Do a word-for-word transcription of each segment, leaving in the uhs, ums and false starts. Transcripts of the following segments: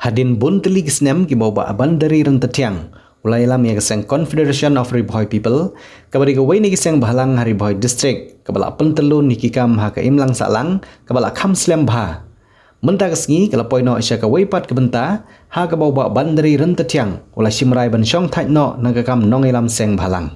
Hadien bun tylli ki snem kiba u Bah Bandari Ryntathiang u la ïalam ïa ka seng Confederation of Ri Bhoi People, kaba dei kawei na ki seng bhalang ha Ri Bhoi District, kaba la pyntyllun ïa ki kam ha ka imlang sahlang kaba la kham slem bha. Mynta ka sngi ka la poi noh sha kawei pat ka bynta, ha kaba u Bah Bandari Ryntathiang u la shim rai ban shong thait noh na ka kam nongïalam seng bhalang.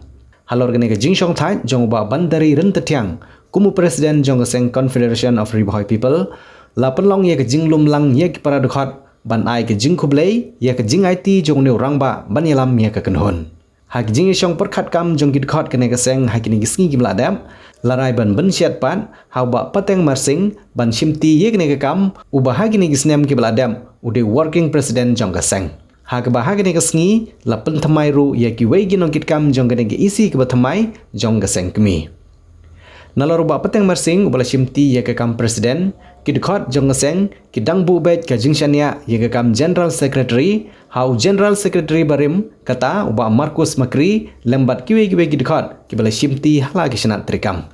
Halor kane ka jingshong thait jong u Bah Bandari Ryntathiang kum u President jong ka seng Confederation of Ri Bhoi People, la pynlong ïa ka jinglum lang ïa ki para dkhot ban ai ka jingkhublei ïa ka jingaiti jong une u rangbah ban ïalam ïa ka kynhun. Ha ka jingïashong pyrkhat kam jong ki dkhot kane ka seng ha kine ki sngi kiba la dep, la rai ban pynshitom pat ha u Bah Pateng Marsing ban shimti ïa kane ka kam, uba ha kine ki snem kiba la dep u dei Working President jong ka seng. Ha kaba ha kane ka sngi la pynthymmai ruh ïa kiwei ki nongkitkam jong kane ka EC kaba thymmai jong ka seng kmie. Nalor u Bah Pateng Marsing uba la shimti ïa ka kam President, ki dkhot jong ka seng ki dang buh beit ka jingshaniah ïa ka kam General Secretary ha u General Secretary barim, kata u Bah Marcus Makri, lem bad kiwei kiwei ki dkhot kiba la shimti ha la ki shnat treikam.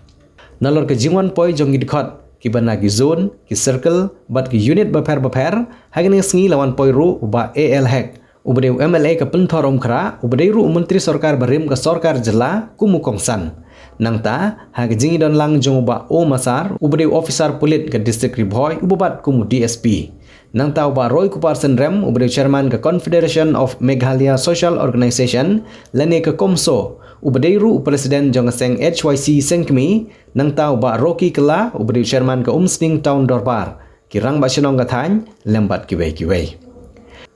Nalor ka jingwan poi jong ki dkhot kiba na ki zone, ki circle bad ki unit bapher bapher, ha kane ka sngi la wan poi ruh u Bah A L Hek, uba dei u MLA ka Pynthorumkhrah, uba dei ruh u Myntri Sorkar barim ka Sorkar Jylla kum u kongsan. Nangta ha ka jingïadon lang jong u Bah O Massar, uba dei u Officer Pulit ka District Ri Bhoi, uba bat kum u DSP. Nangta u Bah Roykupar Synrem, uba dei u Chairman ka Confederation of Meghalaya Social Organisation lane ka CoMSO, uba dei ruh u President jong ka seng HYC seng kmie. Nangta u Bah Rocky Kylla, uba dei u Chairman ka Umsning Town Dorbar, ki rangbah shnong ka thaiñ lem bad kiwei kiwei.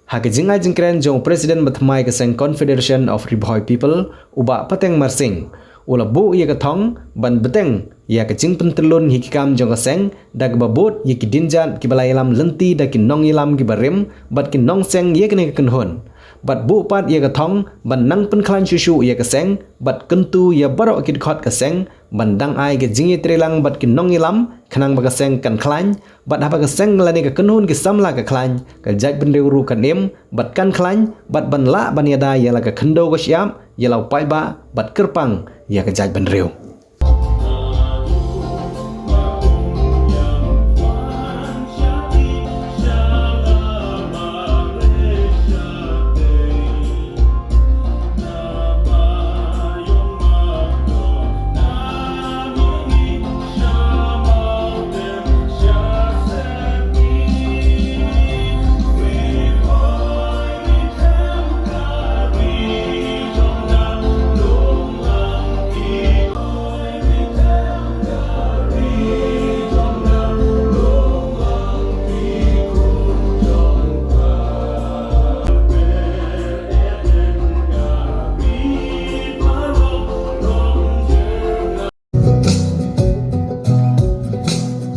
Ha ka jingai jingkren jong u President bathymmai ka seng Confederation of Ri Bhoi People, u Bah Pateng Marsing u la buh ïa ka thong ban bteng ïa ka jingpyntyllun ïa ki kam jong ka seng da kaba bud ïa ki dienjat kiba la ïalam lynti da ki nongïalam kiba rim bad ki nongseng ïa kane ka kynhun, bad buh pat ïa ka thong ban nang pynkhlaiñ shuh shuh ïa ka seng bad kyntu ïa baroh ki dkhot ka seng ban dang ai ka jingïatreilang bad ki nongïalam khnang ba ka seng kan khlaiñ, bad haba ka seng lane ka kynhun ki samla ka khlaiñ, ka jaitbynriew ruh kan im bad kan khlaiñ, bad ban lah ban ïada ïa la ka khyndew ka shyiap, ïa la u paidbah bad kyrpang ïa ka jaitbynriew.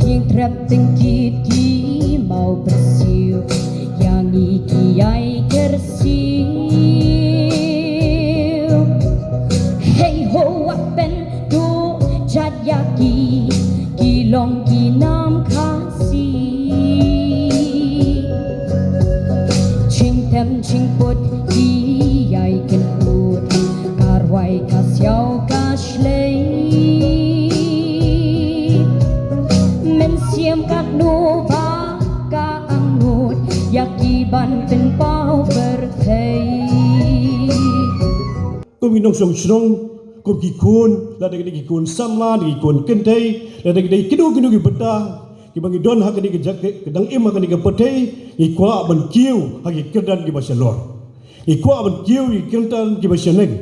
Ïing trep tyngkit ki maw pyrsiu, ïa ngi ki ïai kyrsiew. Hei ho, wat pynduh jait ïa ki, ki long ki nam Khasi. Jingtem jingput ki ïai kyntut, ka rwai ka siaw ka shlei. Mynsiem katno ba ka angnud, ïa ki ban pynpaw pyrthei. Kum ki nongshong shnong, kum ki khun, lada ki dei ki khun samla, ki khun kynthei, lada ki dei kino kino ki bynta kiba ngi don ha kane ka jaka, ka dang im ha kane ka pyrthei, ngi kwah ban kiew ha ki kyrdan kiba shalor. Ngi kwah ban kiew ha ki kyrdan kiba shaneng.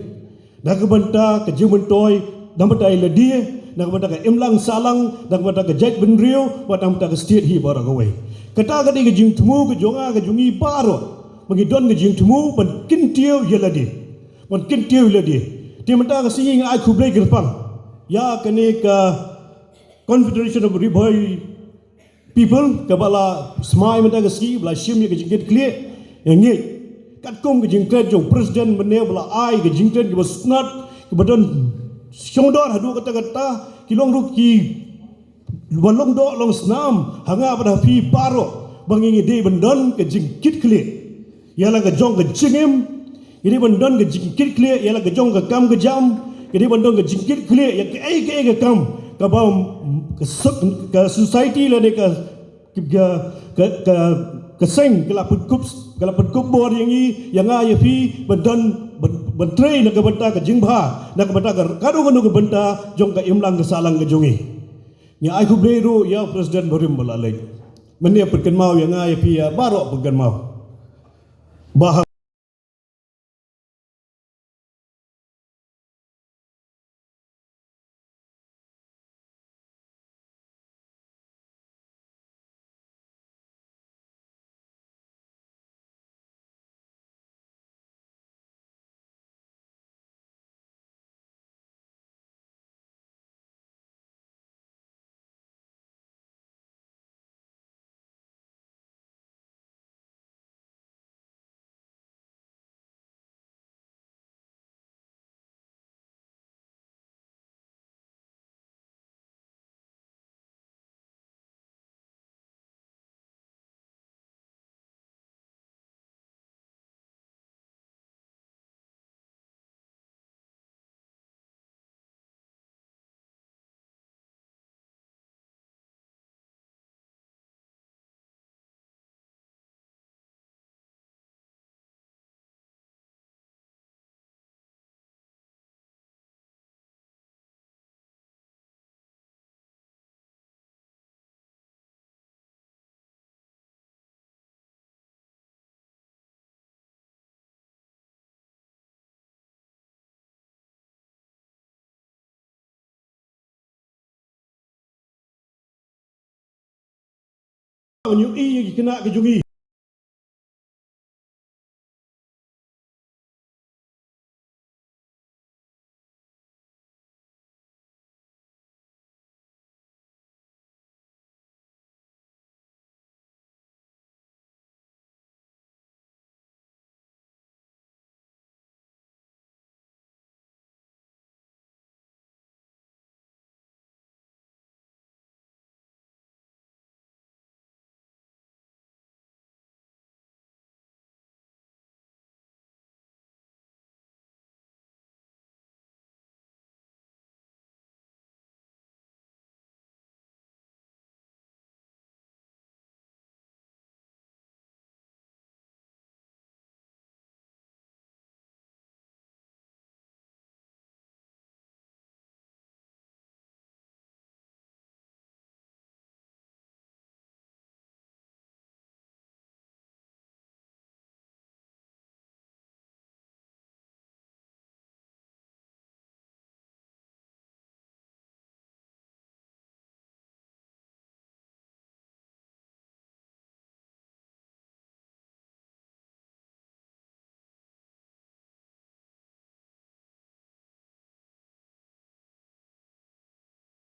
Na ka bynta ka jingmyntoi, na ka bynta ïa lade, na ka bynta ka imlang sahlang, na ka bynta ka jaitbynriew, bad na ka bynta ka state hi baroh kawei. Kata ka dei ka jingthmu ka jong nga ka jong ngi baroh. Ba ngi don ka jingthmu ban kyntiew ïa lade. Ban kyntiew ïa lade. Te mynta ka sngi nga ai khublei kyrpang ïa kane ka Confederation of Ri Bhoi People kaba la smai mynta ka sngi, ba la shim ïa ka jingkitkhlieh ïa ngi. Katkum ka jingkren jong u President mynne ba la ai ka jingkren kaba sngewtynnat, kaba don shongdor haduh katta katta, ki long ruh ki ba long doh long snam ha nga bad ha phi baroh, ba ngi ngi dei ban don ka jingkitkhlieh ïa la ka jong ka jingim, ngi dei ban don ka jingkitkhlieh ïa la ka jong ka kam ka jam, ngi dei ban don ka jingkitkhlieh ïa kaei kaei ka kam kaba, mm, ka so-, ka society lane ka, ka, ka, ka Ka seng ka la pynkup, ka la pynkup bor ïa ngi, ïa nga ïa phi, ban don, ban, ban trei na ka bynta ka jingbha, na ka bynta ka, kano kano ka bynta jong ka imlang ka sahlang ka jong ngi. Ngi ai khublei ruh ïa u President barim ba la leit. Mynne pynkynmaw ïa nga ïa phi ïa baroh pynkynmaw. Ba ha Ngi ïohi ïa ki khynnah ka jong ngi.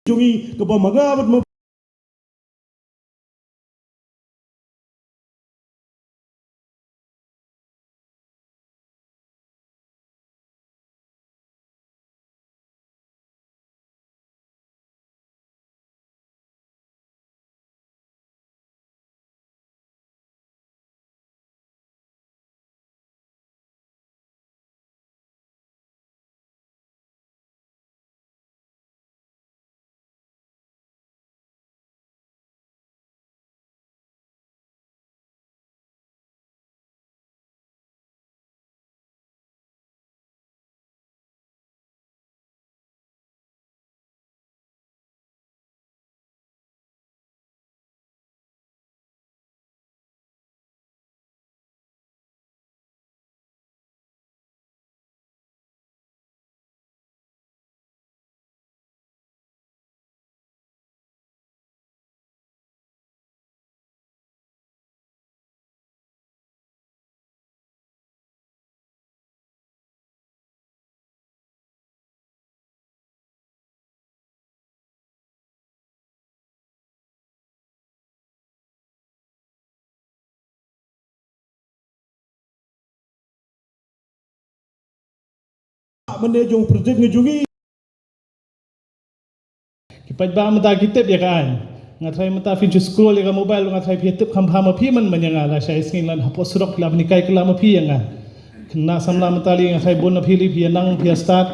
Jong ngi kaba ma nga bad ma Mane jong project ngi jong ngi. Ki paidbah mynta ki tip ïa ka aiñ. Nga tharai mynta phi ju scroll ïa ka mobile, nga tharai phi tip kham bha ma phi man man ïa nga, la shai sngi lan hapoh surok la bnikai kylla ma phi ïa nga. Khynnah samla mynta li nga tharai bun na phi li phi ïa nang phi ïa stad.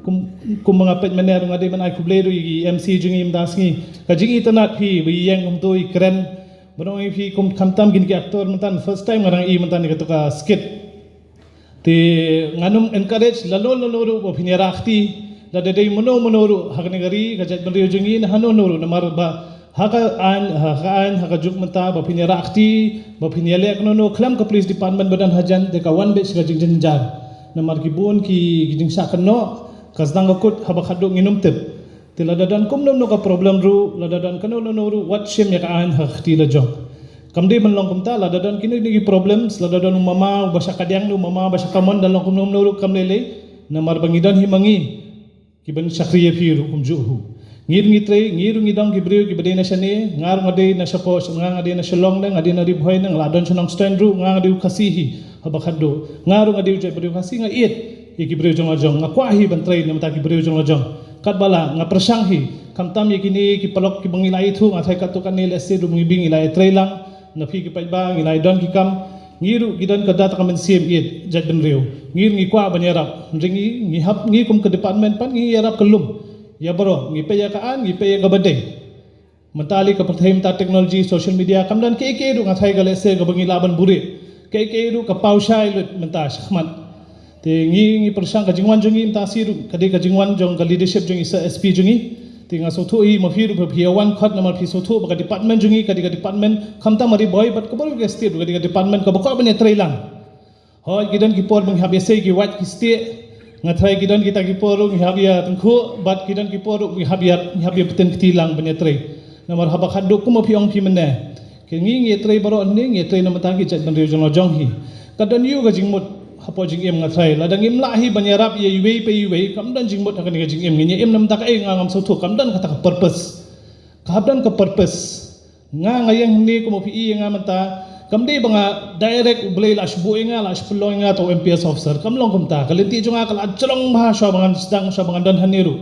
Kum, kum ma nga peit mynne ruh nga dei ban ai khublei ruh ïa ki M C jong ngi mynta sngi. Ka jingitynnad phi ba ïeng kumto i kren. Ba dang ïa phi kum khamtam kine ki actor mynta first time nga dang ïohi mynta ïa katu ka skit. Te ngan ym encourage lano lano ruh ba phin ïarap kti, lada dei mano mano ruh ha kane ka ri ka jaitbynriew jong ngi ne hano hano ruh namar ba ha ka aiñ, ha ka aiñ, ha ka juk mynta ba phin ïarap kti, ba phin ïaleh kano kano khlem ka police department ba don hajan te ka wan beit sha ka jingjynjar. Namar ki bun ki, ki jingshah kynnoh ka sdang ka kut haba khatduh ngin ym tip. Te lada don kumno kumno ka problem ruh, lada don kano kano ruh, wat shim ïa ka aiñ ha ka kti la jong. Kam dei ban long kumta, lada don kino kino ki problems, lada don u mama uba shah kadiang ne u mama uba shah kamon, da long kumno kumno ruh kam lei lei. Namar ba ngi don hi ma ngi kiban shakri ïa phi ruh kumjuh hi. Ngi ruh ngi trei, ngi ruh ngi don ki briew kiba dei na shane, nga ruh nga dei na shapoh, nga nga dei na Shillong ne, nga dei na Ri Bhoi ne, nga la don sha Nongstoiñ ruh, nga nga dei u Khasi hi haba khatduh. Nga ruh nga dei u jaitbynriew Khasi, nga ïeit ïa ki briew jong la jong, nga kwah hi ban trei na bynta ki briew jong la jong. Katba lah nga pyrshang hi, khamtam ïa kine ki paralok kiba ngi la ïathuh, nga tharai katto katne lehse ruh ngi ba ngi la ïatrei lang na phi ki paidbah, ngi la ïadon ki kam. Ngi ruh ngi don ka da ta ka mynsiem ïeit jaitbynriew. Ngi ruh ngi kwah ban ïarap, hynrei ngi, ngi hap, ngi kum ka department pat ngi ïarap ka lum. Ïa baroh, ngi peit ïa ka aiñ, ngi peit ïa kaba dei. Mynta lei ka pyrthei mynta technology, social media, kam don kaei kaei ruh nga tharai ka lehse kaba ngi lah ban buhrieh. Kaei kaei ruh ka paw shai lut mynta shakhmat. Te ngi, ngi pyrshang, ka jingwan jong ngi mynta shi ruh ka dei ka jingwan jong ka leadership jong i Sir S P jong ngi. Te nga sngewthuh hi ma phi ruh ba phi ïa wan khot namar phi sngewthuh ba ka department jong ngi ka dei ka department, khamtam Ri Bhoi bad ka baroh ka state ruh ka dei ka department kaba kwah ban ïatrei lang. Hooid, ki don ki por ba ngi hap ïa sei ki wait ki stieh. Nga tharai ki don kita ki por ruh ngi hap ïa tyngkhuh, bad ki don ki por ruh ngi hap ïa, ngi hap ïa bteng kti lang ban ïatrei. Namar haba khatduh kumba phi ong phi mynne, ki ngi, ngi ïatrei baroh ne, ngi ïatrei na bynta ki jaitbynriew jong la jong hi. Ka don ïa ka jingmut hapoh jingim nga tharai. Lada ngim lah hi ban ïarap ïa iwei pa iwei, kam don jingmut ha kane ka jingim. Ngin ïa im na bynta kaei, nga ngam sngewthuh, kam don kata ka purpose. Ka hap don ka purpose. Nga, nga ïeng hangne kumba phi ïohi ïa nga mynta. Kam dei ba nga direct U Blei la shu buh ïa nga, la shu pynlong ïa nga uta u M P S officer. Kam long kumta. Ka lynti jong nga ka la jrong bha shuwa ba ngan sdang, shuwa ba ngan don hangne ruh.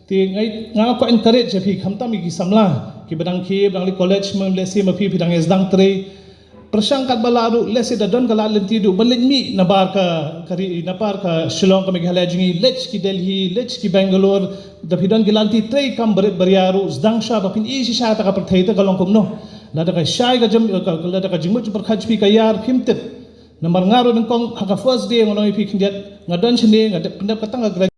Te nga, nga kwah encourage ïa phi khamtam ïa ki samla kiba dang khie, ba dang leit college, mynta lehse ma phi, phi dang ïa sdang trei. Pyrshang katba lah ruh, lehse da don ka lad lynti ruh ban leit mih nabar ka, ka ri, nabar ka Shillong, ka Meghalaya jong ngi, leit ki Delhi, leit ki Bangalore. Da phi don ki lynti trei kam barit baria ruh, sdang shuwa ba phin ïohi shisha ta ka pyrthei te ka long kumno. Lada ka shai ka jam, ka, lada ka jingmut jingpyrkhat jong phi ka ïar, phim tip. Namar nga ruh nyngkong ha ka first day ngan ong ïa phi khyndiat, nga don shane, nga dep pyndep ka tang ka gra-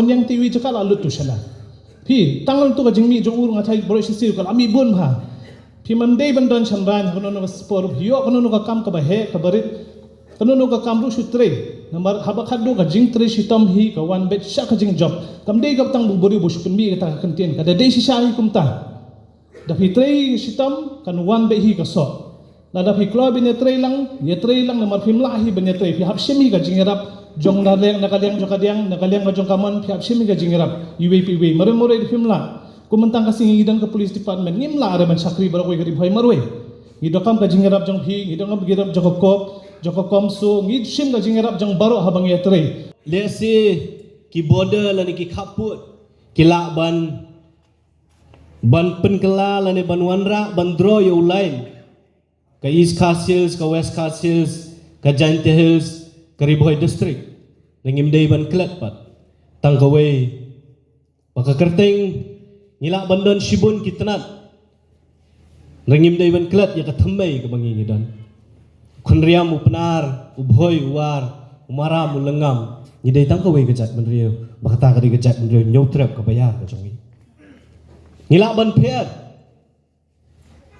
Nyngkong te wi jaka la lut tu shana. Phi tang tu ka jingmih jong u nga tharai baroh shi siew ka la mih bun bha. Phi man dei ban don shan ran ha kano kano ka sport, phi ïoh kano kano ka kam kaba heh kaba rit. Kano kano ka kam ruh shu trei. Namar haba khatduh ka jingtrei shitom hi ka wan beit sha ka jingjop. Kam dei ka tang bu buri bu shu pynmih kata ka kyntien, ka da dei shisha hi kumta. Da phi trei shitom kan wan beit hi ka soh. Lada phi kloi ban ïatrei lang, ïatrei lang namar phim lah hi ban ïatrei, phi hap shim hi ka jingïarap jong na liang, na ka liang jong ka diang, na ka liang jong ka mon, phi hap shim hi ka jingïarap iwei pa iwei. Marwei marwei da phim lah. Kum mynta ka sngi ngi don ka police department, ngim lah re ban shakri baroh kawei ka Ri Bhoi marwei. Ngi donkam ka jingïarap jong phi, ngi donkam ka jingïarap jong ka CoP, jong ka CoMSO, ngi shim ka jingïarap jong baroh haba ngi ïatrei. Lehse ki border lane ki khappud ki lah ban, ban pynkylla lane ban wanrah ban draw ïa u line. Ka East Khasi Hills, ka West Khasi Hills, ka Jaintia Hills, ka Ri Bhoi District, ne ngim dei ban klet pat tang kawei ba ka kyrteng. Ngi lah ban don shibun ki tnat, ne ngim dei ban klet ïa ka thymmei kaba ngi ngi don. Khynriam, u Pnar, u Bhoi, u War, u Maram, u Lyngngam, ngi dei tang kawei ka jaitbynriew, ba kata ka dei ka jaitbynriew Hynñiewtrep kaba ïar ka jong ngi. Ngi lah ban pher,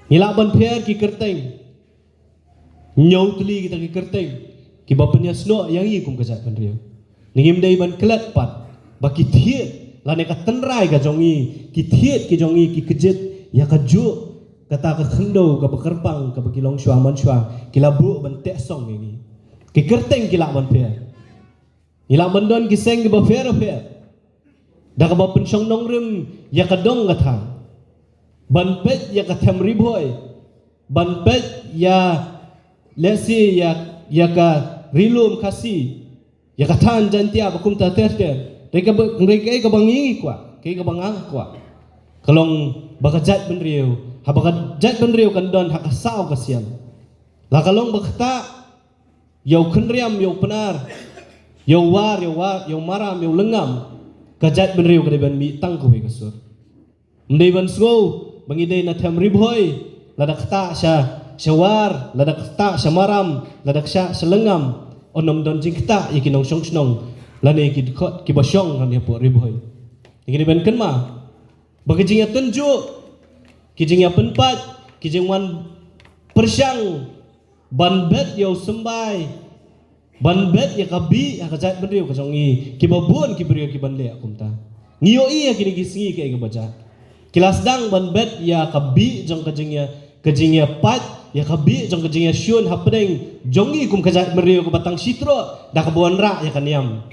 ngi lah ban pher ki kyrteng, hynñiew tylli kita ki kyrteng kiba pynïasnoh ïa ngi kum ka jaitbynriew. Ne ngim dei ban klet pat ba ki thied lane ka tynrai ka jong ngi, ki thied ki jong ngi ki kjit ïa kajuh kata ka khyndew kaba kyrpang kaba ki longshuwa manshuwa ki la buh ban teh song ïa ngi. Ki kyrteng ki lah ban pher. Ngi lah ban don ki seng kiba pher pher da kaba pynshong nongrim ïa ka dong ka thaiñ, ban peit ïa ka them Ri Bhoi, ban peit ïa, lehse ïa, ïa ka Ri Lum Khasi, ïa ka thaiñ Jaintia ba kumta ter ter. Dei kaba, dei kaei kaba ngi kwah, kaei kaba nga kwah, ka long ba ka jaitbynriew, haba ka jaitbynriew kan don ha ka saw ka sian, la ka long ba kata, ïa u Khynriam, ïa u Pnar, ïa u War, ïa u War, ïa u Maram, ïa u Lyngngam, ka jaitbynriew ka dei ban mih tang kawei ka sur. Ym dei ban sngew ba ngi dei na them Ri Bhoi, lada ktah sha, sha War, lada ktah sha Maram, lada ktah sha Lyngngam, un ym don jingktah ïa ki nongshong shnong lane ki dkhot kiba shong hangne hapoh Ri Bhoi. Ngi dei ban kynmaw ba ki jingïatynjuh, ki jingïapynpait, ki jingwan pyrshang ban bet ïa u symbai, ban bet ïa ka bih ha ka jaitbynriew ka jong ngi, kiba bun ki briew kiban leh kumta. Ngi ïohi ha kine ki sngi kaei kaba jia. Ki la sdang ban bet ïa ka bih jong ka jingïa, ka jingïapait, ïa ka bih jong ka jingïashun hapdeng jong ngi kum ka jaitbynriew kaba tang shi troh da kaba wanrah ïa ka niam.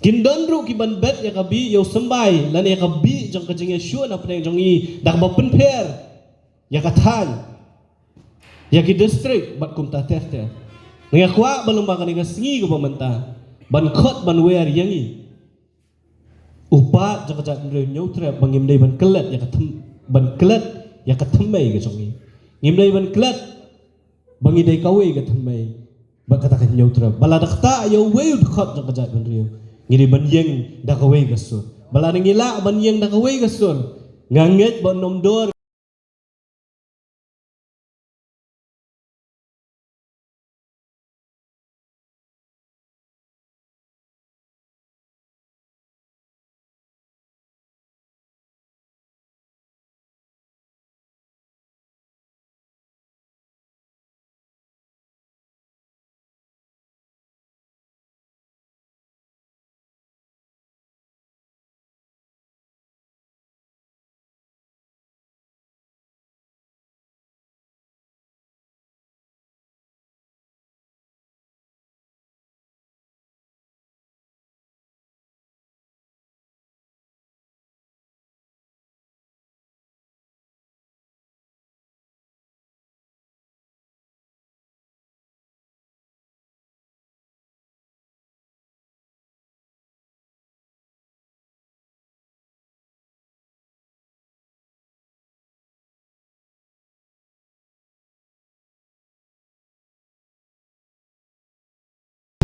Kin don ruh kiban bet ïa ka bih ïa u symbai lane ïa ka bih jong ka jingïashun hapdeng jong ngi da kaba pynpher ïa ka thaiñ, ïa ki district bad kumta ter ter. Nga kwah ba lyngba kane ka sngi kaba mynta ban khot ban wer ïa ngi, u paid jong ka jaitbynriew Hynñiewtrep, ba ngim dei ban klet ïa ka them, ban klet ïa ka thymmei ka jong ngi. Ngim dei ban klet ba ngi dei kawei ka thymmei bad kata ka Hynñiewtrep. Ba lada ktah ïa uwei u dkhot jong ka jaitbynriew, ngi dei ban ïeng da kawei ka sur. Ba lada ngi lah ban ïeng da kawei ka sur, nga ngeit ba un ym dor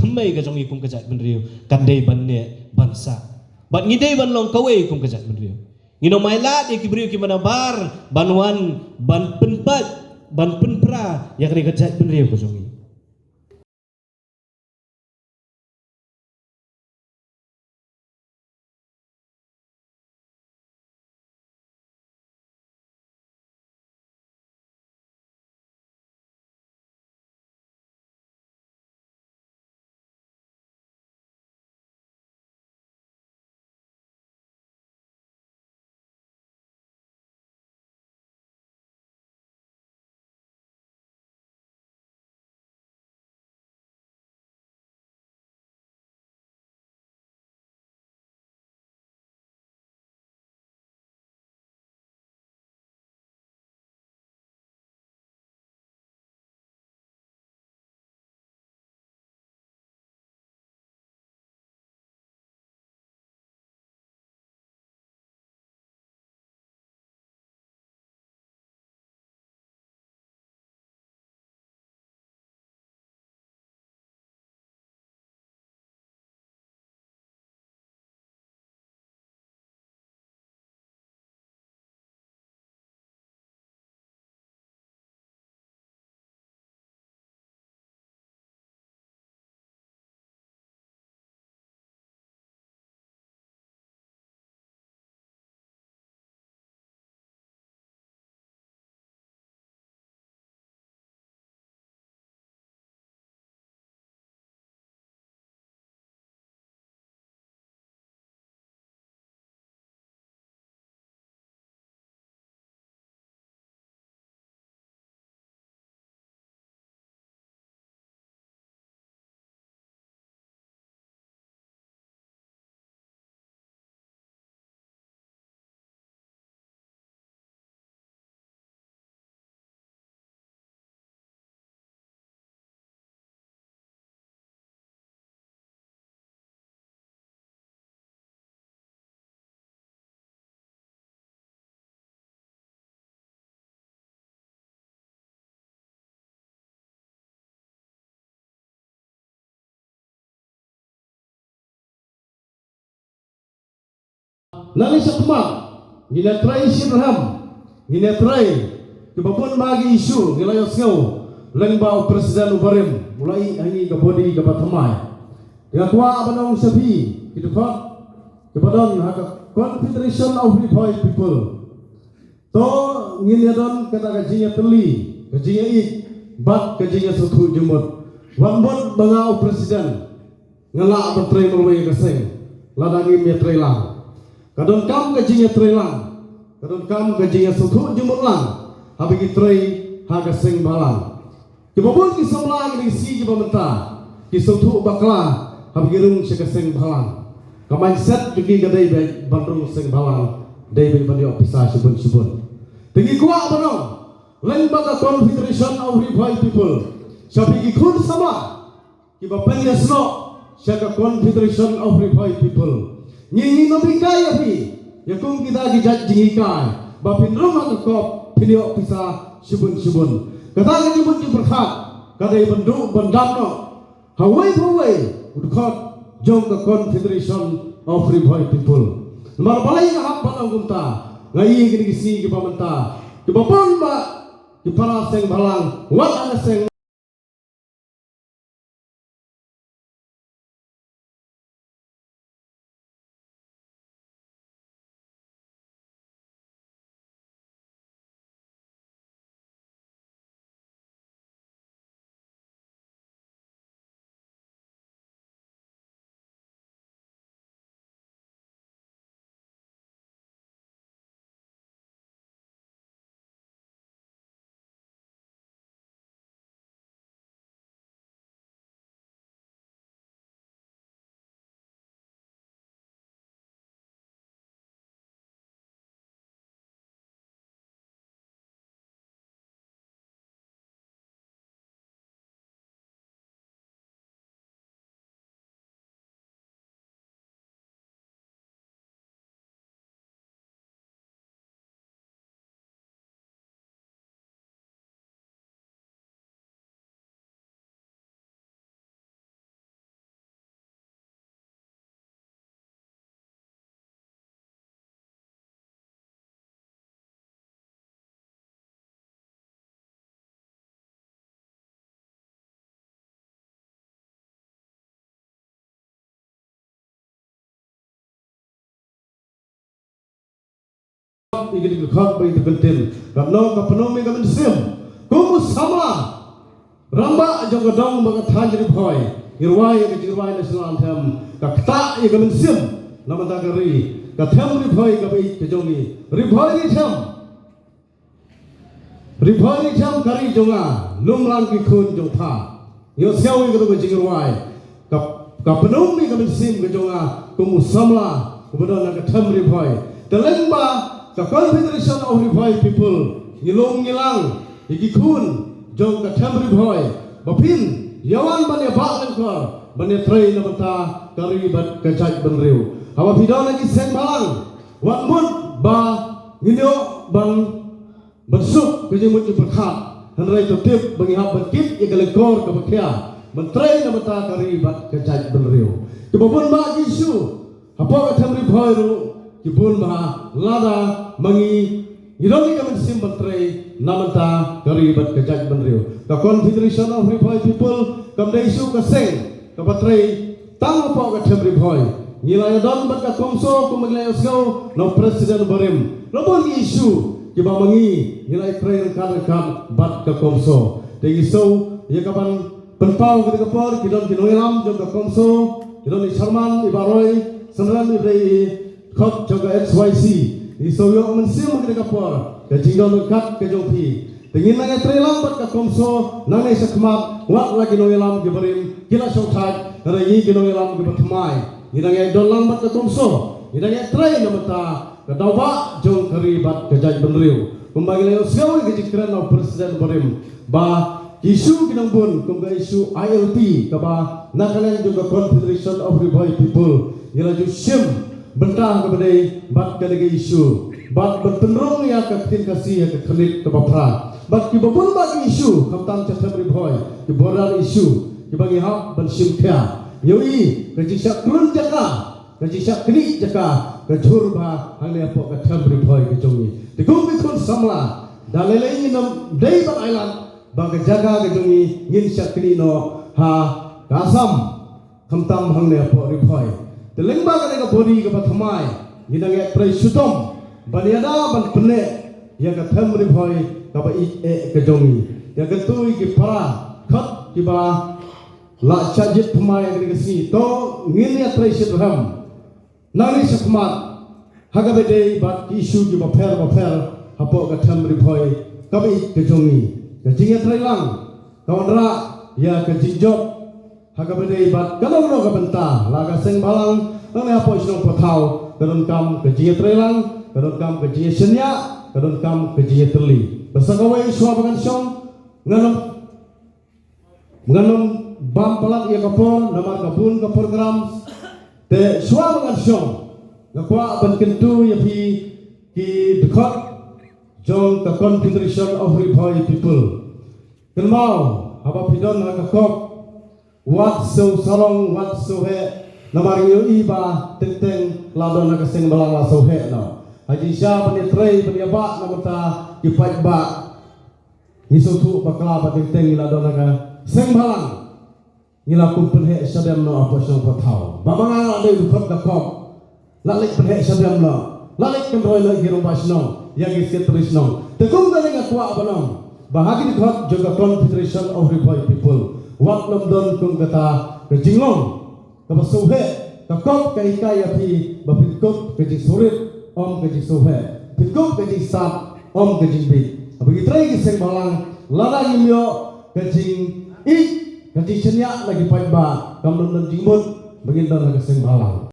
thymmei ka jong ngi kum ka jaitbynriew kan dei ban neh ban sah. Bad ngi dei ban long kawei kum ka jaitbynriew. Ngin ym ailad ïa ki briew kiba nabar ban wan ban pynpait, ban pynpra ïa kane ka jaitbynriew ka jong ngi. Nangne shakhmat ngin ïatrei shitrhem, ngin ïatrei kiba bun ba ki issue, ngi la ïohsngew lyngba u president u barim u la ïeh ha ngi ka body kaba thymmai. Nga kwah ban ong sha phi, ki dkhot kiba don ha ka Confederation of Ri Bhoi People, to ngin ïa don kata ka jingïatylli, ka jingïaieit bad ka jingïasngewthuh jingmut. Wat mut ba nga u president nga lah ban trei marwei ïa ka seng lada ngim ïatrei lang. Ka donkam ka jingïatrei lang, ka donkam ka jingïasngewthuh jingmut lang haba ngi trei ha ka seng bhalang. Kiba bun ki samla, ki dei ki sngi kiba mynta ki sngewthuh bakla haba ki rung sha ka seng bhalang. Ka mindset jong ki ka dei beit ban rung seng bhalang, dei beit ban ïoh pisa shibun shibun. Te ngi kwah ban ong lyngba ka Confederation of Ri Bhoi People sha phi ki khun samla kiba pynïasnoh sha ka Confederation of Ri Bhoi People, ngi, ngi nonghikai ïa phi ïa kum kita ki jait jinghikai ba phin rung ha ka kop phin ïoh pisa shibun shibun. Kata ka jingmut jingpyrkhat ka dei ban duh ban dam noh ha uwei pa uwei u dkhot jong ka Confederation of Ri Bhoi People. Namar balei nga hap ban ong kumta? Nga ïohi kine ki sngi kiba mynta kiba bun ba ki para seng bhalang wat ha ka seng ïa ki dkhot ba ïa ki kyntien. Katno ka pynlong ïa ka mynsiem kum u samla rangbah jong ka dong bad ka thaiñ Ri Bhoi, ngi rwai ïa ka jingrwai National Anthem, ka ktah ïa ka mynsiem na bynta ka ri. Ka them Ri Bhoi kaba ïeit ka jong ngi, Ri Bhoi ri them. Ri Bhoi ri them ka ri jong nga, lum lang ki khun jong pha. Ïohsngew ïa kata ka jingrwai, ka, ka pynlong ïa ka mynsiem ka jong nga kum u samla uba don ha ka them Ri Bhoi. Te lyngba ka Confederation of Ri Bhoi People ngi lum ngi lang ïa ki khun jong ka them Ri Bhoi ba phin ïa wan ban ïa bah lyngkor ban ïa trei na bynta ka ri bad ka jaitbynriew. Haba phi don ha ki seng bhalang, wat mut ba ngin ïoh ban ban suk ka jingmut jingpyrkhat, hynrei to tip ba ngi hap ban kit ïa ka lyngkor kaba khia ban trei na bynta ka ri bad ka jaitbynriew. Kiba bun bah ki issue hapoh ka them Ri Bhoi ruh ki bun bah, lada ma ngi ngi don ïa ka mynsiem ban trei na bynta ka ri bad ka jaitbynriew. Ka Confederation of Ri Bhoi People kam dei shuh ka seng kaba trei tang hapoh ka them Ri Bhoi. Ngi la ïa don bad ka CoMSO kumba ngi la ïohsngew na u president barim. La bun ki issue kiba ma ngi ngi la ïa trei ryngkat ryngkat bad ka CoMSO. Te ngi sngew ïa kaban pynpaw kata ka por, ki don ki nongïalam jong ka CoMSO, ki don i chairman i Bah Roy Synrem, i dei i dkhot jong ka X Y C. Ngi sngew ïoh mynsiem ha kata ka por ka jingdon ryngkat ka jong phi. Te ngin nang ïa trei lang bad ka CoMSO nangne shakhmat, wat la ki nongïalam ki barim ki la shongthait, hynrei ngi ki nongïalam kiba thymmai ngi nang ïa don lang bad ka CoMSO, ngi nang ïa trei na bynta ka daw bah jong ka ri bad ka jaitbynriew. Kumba ngi la ïohsngew ïa ka jingkren na u president barim ba ki issue ki nang bun kum ka issue I L P kaba na ka liang jong ka Confederation of Ri Bhoi People ngi la ju shim bynta kaba dei bad kane ka issue bad ban pynrung ïa ka ktien Khasi ha ka khyrnit kaba phra. Bad kiba bun bah ki issue khamtam sha them Ri Bhoi, ki border issue kiba ngi hap ban shim khia. Ïohi ka jingshah khlun jaka, ka jingshah knieh jaka, ka jhur bha hangne hapoh ka them Ri Bhoi ka jong ngi. Te kum ki khun samla, da lei lei ngin ym dei ban ailad ba ka jaka ka jong ngi ngin shah knieh noh ha ka Assam, khamtam hangne hapoh Ri Bhoi. Te lyngba kane ka body kaba thymmai, ngi dang ïatrei shitom ban ïada ban pynneh ïa ka them Ri Bhoi kaba ïeit eh ka jong ngi, ïa kito ki para khot kiba la shah jied thymmai ha kane ka sngi. To ngin ïatrei shitrhem nangne shakhmat ha kaba ïadei bad ki issue kiba pher ba pher hapoh ka them Ri Bhoi kaba ïeit ka jong ngi. Ka jingïatreilang ka wanrah ïa ka jingjop ha kaba ïadei bad kano kano ka bynta. La ka seng bhalang nangne hapoh shnong Pathaw ka donkam ka jingïatreilang, ka donkam ka jingïashaniah, ka donkam ka jingïatylli. Bad sa kawei, shuwa ba ngan shong, ngan ym ngan ym bam palat ïa ka por namar ka bun ka program. Te shuwa ba ngan shong, nga kwah ban kyntu ïa phi ki dkhot jong ka Confederation of Ri Bhoi People. Kynmaw, haba phi don ha ka COP, wat siew sarong, wat siew heh, namar ngi ïohi ba teng teng la don ha ka seng bhalang la siew heh noh. Ha jingshisha ban ïatrei ban ïabah na ka bynta ki paidbah, ngi sngewthuh bakla ba teng teng ngi la don ha ka seng bhalang, ngi la kum pynheh shadem noh hapoh shnong Pathaw. Ba ma nga la dei u dkhot ka COP, la leit pynheh shadem noh, la leit kynroi noh ïa ki rangbah shnong, ïa ki secretary shnong. Te kum kane nga kwah ban ong ba ha ki dkhot jong ka Confederation of Ri Bhoi People, wat nym don kum kata ka jinglong kaba siew heh. Ka COP ka hikai ïa phi ba phin kup ka jingsngewrit, ym ka jingsiew heh, phin kup ka jingstad, ym ka jingbieit. Haba ngi trei ha ki seng bhalang, lada ngim ïoh ka jingïeit, ka jingshaniah na ki paidbah, kam don jingmut ba ngin don ha ka seng bhalang.